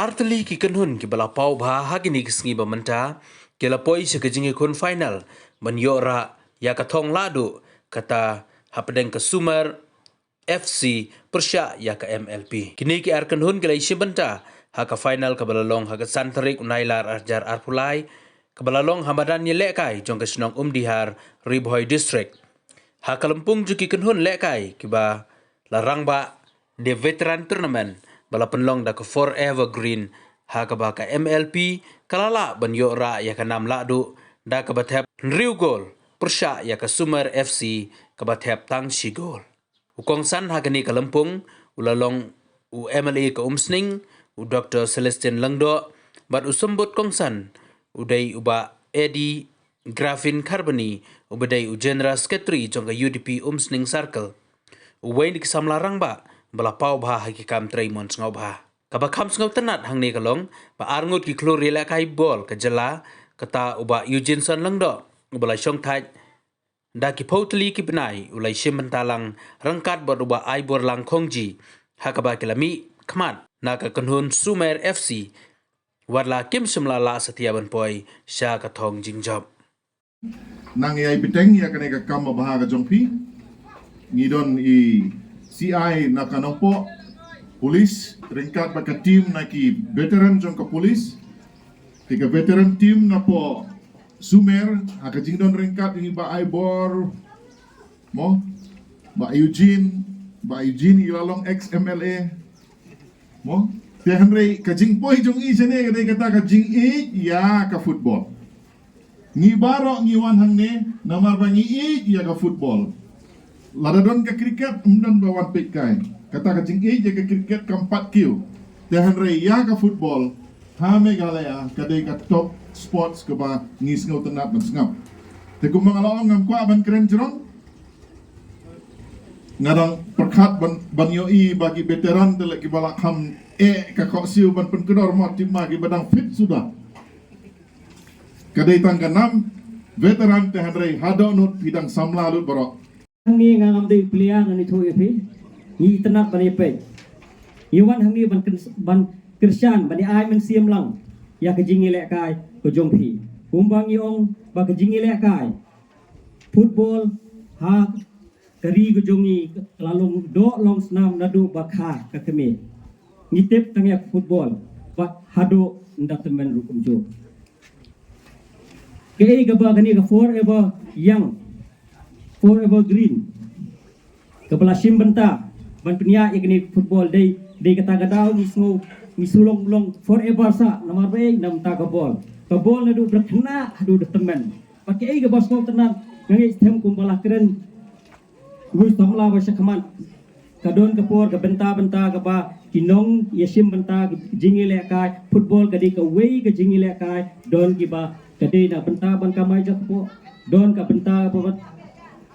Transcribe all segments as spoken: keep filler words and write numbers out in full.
Artylli ki kynhun kiba la paw bha ha kine ki sngi ba mynta ki la poi sha ka jingïakhun final ban ïoh rah ïa ka thong lahduh kata hapdeng ka Sumer F C pyrshah ïa ka M L P. Kine ki ar kynhun ki la ïashim bynta ha ka final kaba la long ha ka san tarik u Nailar arhajar arphew lai, kaba la long ha madan ïalehkai jong ka shnong Umdihar, Ri Bhoi District. Ha ka lympung jong ki kynhun lehkai kiba la rangbah, the veteran tournament ba la pynlong da ka Forever Green, ha kaba ka M L P ka la lah ban ïoh rah ïa ka nam lahduh da kaba thep hynriew gol pyrshah ïa ka Sumer F C kaba thep tang shi gol. U kongsan ha kane ka lympung u la long u M L A ka Umsning, u Doktor Celestine Lyngdoh, bad u symbud kongsan u dei u Bah Eddie Grafin Kharbani, uba dei u General Secretary jong ka U D P Umsning Circle. Uwei na ki samla rangbah ba la paw bha ha ki kam trei mon sngewbha. Kaba kham sngewtynnat hangne ka long ba arngut ki khlur ïalehkai bol ka jylla, kata u Bah Eugene Son Lyngdoh, uba la shongthait da ki phew tylli ki bnai, u la ïashim bynta lang ryngkat bad u Bah Aiborlang Khongji, ha kaba ki la mih khmat na ka kynhun Sumer F C, wat la kim shym la lah satia ban poi sha ka thong jingjop. Nang ïai bteng ïa kane ka kam ba bha ka jong phi. Ngi don i C I na ka Nongpoh, police, ryngkat bad ka team na ki veteran jong ka police. Te ka veteran team napoh Sumer, ha ka jingdon ryngkat ngi Bah Aibor, mo, Bah Eugene, Bah Eugene i la long ex M L A. Mo, te hynrei ka jingpoi jong i shane ka dei kata ka jingïeit ïa ka football. Ngi baroh ngi wan hangne namar ba ngi ïeit ïa ka football. Lada don ka cricket, ym don ba wan peit kai. Kata ka jingïeit ïa ka cricket kam pat kiew. Te hynrei ïa ka football ha Meghalaya ka dei ka top sports kaba ngi sngewtynnat ban sngap. Te kumba nga la ong, ngam kwah ban kren jrong. Nga dang pyrkhat ban, ban ïohi ba ki veteran te leh kiba la kham eh ka khohsiew ban pynkdor, mo, te ma kiba dang fit suda. Ka dei tang ka nam veteran, te hynrei haduh ngut phi dang samla lut baroh. Hangne nga ngam dei player, ngan ïathuh ïa phi. Ngi itynnat ban ïapeit. Ngi wan hangne ban kyrs-, ban kyrshan, ban ïa ai mynsiem lang ïa ka jingïalehkai ka jong phi. Kumba ngi ong ba ka jingïalehkai football ha ka ri ka jong ngi ka la long doh long snam naduh ba kha ka kmie. Ngi tip tang ïa ka football bad haduh ynda tymmen ruh kumjuh. Kaei kaba kane ka Forever Young, Forever Green, kaba la shim bynta ban pynïaid ïa kane ka football, dei, dei kata ka daw ngi sngew, ngi sngew long, long forever sa, namar ba ei, namar ka ball. Ka ball naduh ba khynnah haduh ba tymmen. Bad kaei kaba sngewtynnat, nga ngeit skhem kumba la kren u samla ba sha khmat. Ka don ka por, ka bynta bynta kaba ki nongïashim bynta ka jingïalehkai football ka dei kawei ka jingïalehkai, don kiba ka dei na bynta ban kamai jakpoh, don ka bynta ba wat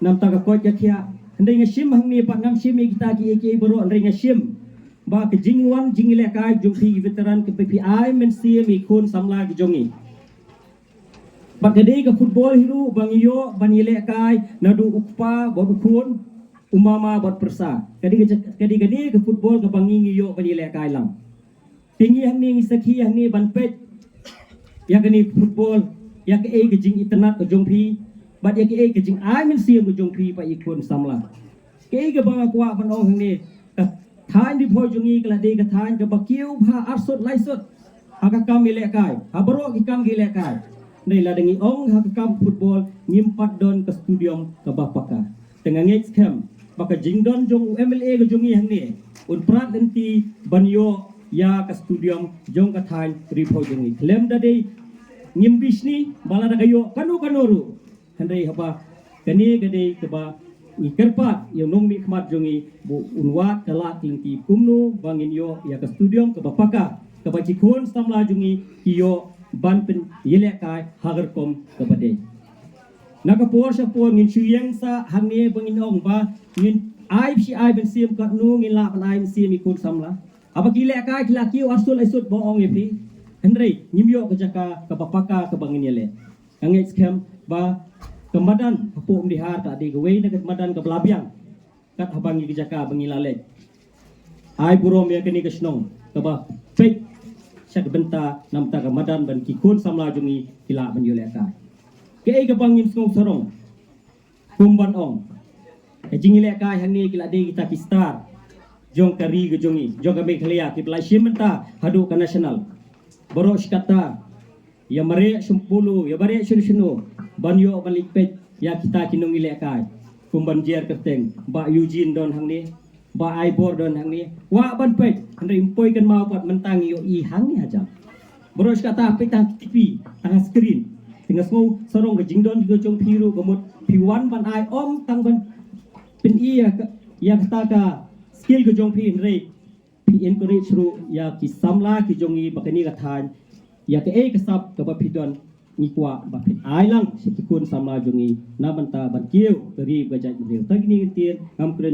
namar ka koit ka khiah. Hynrei nga shim hangne pat, ngam shim ïa kita kiei kiei baroh, hynrei nga shim ba ka jingwan jingïalehkai jong phi ki veteran kaba phi ai mynsiem ïa ki khun samla ki jong ngi. Bad ka dei ka football hi ruh ba ngi ïoh ban ïalehkai naduh u kpa bad u khun, u mama bad pyrsa. Ka dei ka, ka dei kane ka football kaba ngi, ngi ïoh ban ïalehkai lang. Te ngi hangne ngi sakhi hangne ban peit ïa kane ka football, ïa kaei ka jingitynnat ka jong phi bad ïa kaei ka jingai mynsiem ka jong phi bad ïa ki khun samla. Kaei kaba nga kwah ban ong hangne, ka thaiñ Ri Bhoi jong ngi ka la dei ka thaiñ kaba kiew bha arsut laisut ha ka kam ïalehkai, ha baroh ki kam ki ïalehkai. Hynrei lada ngi ong ha ka kam football, ngim pat don ka stadium kaba paka. Te nga ngeit skhem ba ka jingdon jong u M L A ka jong ngi hangne un prat lynti ban ïoh ïa ka stadium jong ka thaiñ Ri Bhoi jong ngi. Khlem da dei ngim bishni ba lada ka ïoh kano kano ruh. Hynrei haba kane ka dei kaba ngi kyrpad ïa u nongmihkhmat jong ngi ba un wad ka lad lynti kumno ba ngin ïoh ïa ka stadium kaba paka, kaba ki khun samla jong ngi ki ïoh ban pynïalehkai ha ka rukom kaba dei. Na ka por sha por ngin shu ïeng sa hangne ba ngin ong ba ngin ai, shi ai mynsiem, katno ngin lah ban ai mynsiem ïa ki khun samla. Haba ki lehkai ki la kiew arsut laisut ba ong ïa phi. Hynrei ngim ïoh ka jaka kaba paka kaba ngin ïaleh. Nga ngeit skhem ba ka madan hapoh Umdihar ka dei kawei na ka madan kaba la biang kat haba ngi ka jaka ba ngi la leit. Ai burom ïa kane ka shnong kaba peit sha ka bynta namar ka madan ban ki khun samla jong ngi ki lah ban ïoh lehkai. Kaei kaba ngim sngew sarong kum ban ong, ka jingïalehkai hangne ki la dei kita ki star jong ka ri ka jong ngi, jong ka Meghalaya, kiba la shim bynta haduh ka national. Baroh shi katta, ïa mareh shim pulu, ïa mareh shano shano, ban ïoh ban leit peit ïa kita ki nongïalehkai. Kum ban jer kyrteng, Bah Eugene don hangne, Bah Aibor don hangne, kwah ban peit, hynrei ym poi kynmaw pat mynta ngi ïohi hangne hajan. Baroh shi katta peit tang ha T V, tang ha screen. Te nga sngew sarong ka jingdon jong phi ruh ka mut phi wan ban ai, ym tang ban pyni ïa ka, ïa kata ka skill ka jong phi, hynrei phi encourage ruh ïa ki samla ki jong ngi ba kane ka thaiñ, ïa kaei ka sap kaba phi don, ngi kwah ba phin ai lang sha ki khun samla jong ngi na bynta ban kiew ka ri ka jaitbynriew. Tang kine ki ktien, ngam kren.